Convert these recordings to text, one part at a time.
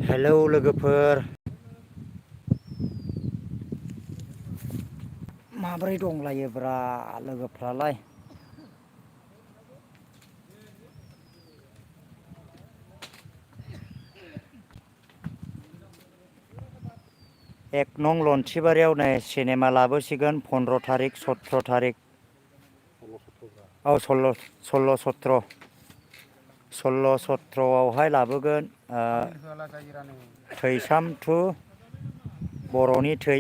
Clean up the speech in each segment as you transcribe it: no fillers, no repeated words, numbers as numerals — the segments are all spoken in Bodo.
हेलौ लोगोफोर माबोरै दंलायोब्रा लोगोफ्रालाय एक नं लन्थिबारियाव नै सिनेमा लाबोसिगोन 15 तारिख 17 तारिख औ 16 17आवहाय लाबोगोन थैसाम टु बर'नि थै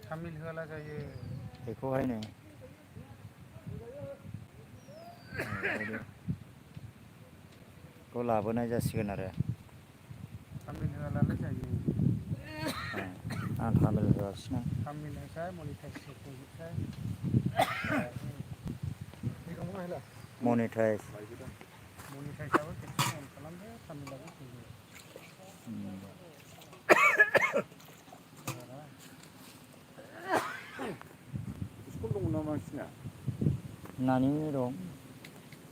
तामिल होआला जायो बेखौहायनो खौ लाबोनाय जासिगोन आरो तामिल होआलालाय जायो आं तामिल होआखिसैना तामिल होखाय मनिटाइज होखाय मनिटाइज मनिटाइसआबो खेबसे अन खालामदो तामिलाबो फैगोन स्कुल दङ नामा नोंसिना नानि दं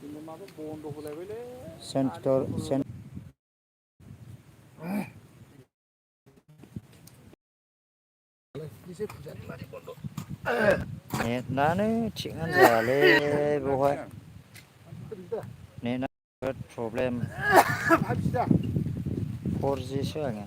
जोंना माबा बन्द होलायबायलै सेन्ट पिटर नेटआनो थिगानो जायालै बेवहाय नेटआ बिराद प्रब्लेम 4Gसो आङो